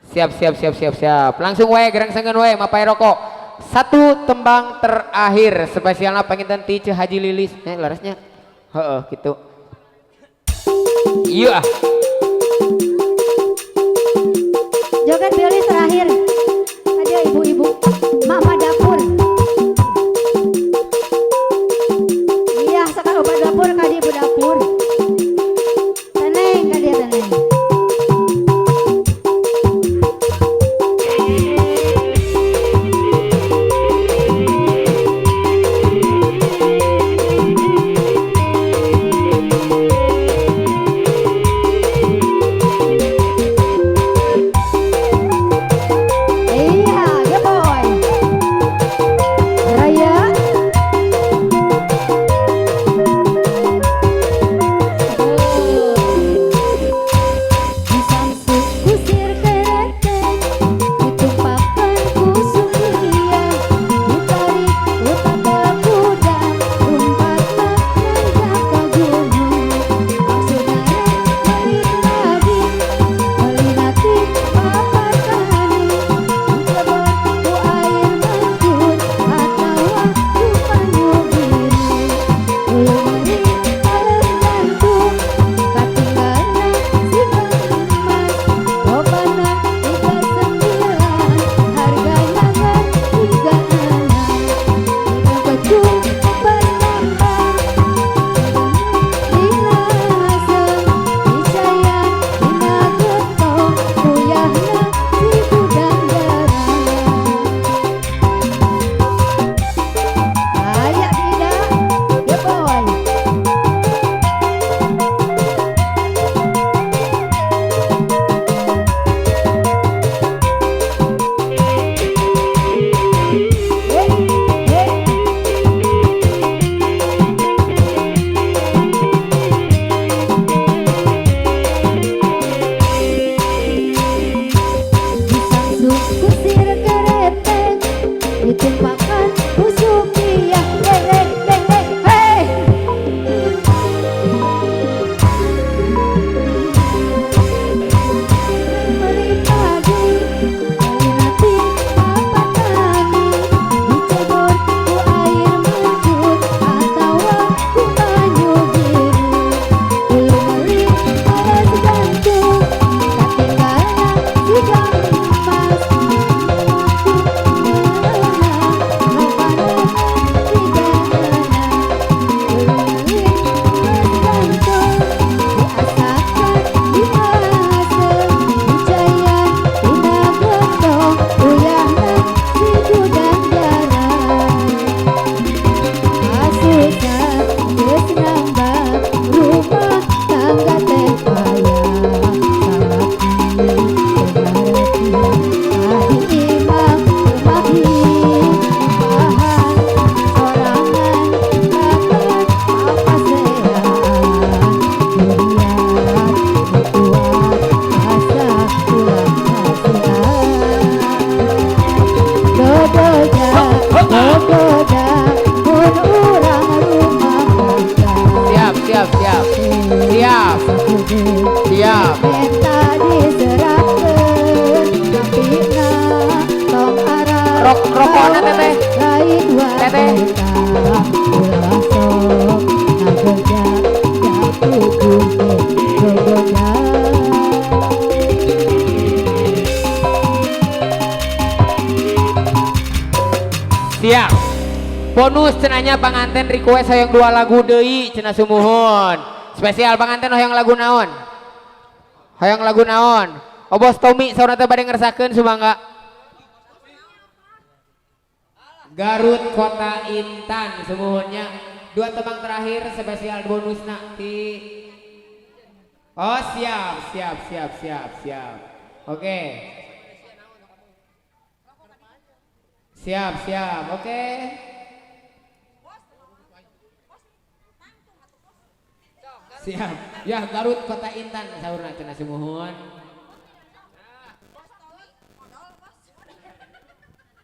Siap siap siap siap siap. Langsung wae gerengsengeun wae mapai rokok. Satu tembang terakhir spesialna panginten ti Ceu Haji Lilis. Leresnya. Heeh gitu. Iya. Joget biolis terakhir. Ada ibu-ibu, mak-mak dapur. Iya, sekarang obat dapur kadi ibu dapur. Teneng kadi teneng. Iya, ya boy. Raya. Disamsu kusir kereteng, ditumpahkan ku Supiah, ditarik ku tapal kuda, lumpat nanjak ka gunung. Maksudna rek meuli padi, meuli nati papatani, dicebor ku air mancur atawa ku banyu biru. Hulu meuli males gantung, katinggalna siga emas, lobana 39, hargana ngan 36. Dipengkecung pas tambang, dina asem, dicayan dina getong, uyahna si gudang garam. Aya tidak? Ya boy. Hey, hey. Disamsu kusir kereteng, ditumpahkan ku Supiah. Hey, hey, hey, hey, hey. Meuli padi, meuli nati papatani, dicebor ku air mancur atawa ku banyu biru. Hulu meuli males gantung, katinggalna siga emas, meunang, lobana 36. Hulu meuli males gantung, diasakan diasem, dicayan dina getong, uyahna si gudang garam. Asusah geus nambah rumah tangga teh payah, salaki teu ngarti ka di imah teu mahi, ngupahan sorangan kapan papaseaan, juriat nu kuat asa ulah kasihan. Gogoda, gogoda, mun urang rumah tangga. Siap siap siap. Siap. Siap. Minta diserahkeun, tapina tong arah Rok rokona teteh. Lain Teteh. Wanita. Ulah sok ngagoda, da puguh ge gogoda. Siap. Bonus cenanya panganten request hoyong 2 lagu deui cenah sumuhun. Spesial panganten hoyong lagu naon? Hoyong lagu naon? Obos Tommy saurna teh bade ngersakeun sumangga. Garut Kota Intan sumuhunnya. 2 tembang terakhir spesial bonusna ti. Oh siap siap siap siap siap. Oke. Siap siap oke. Siap. Ya Garut Kota Intan saurna cenah sumuhun.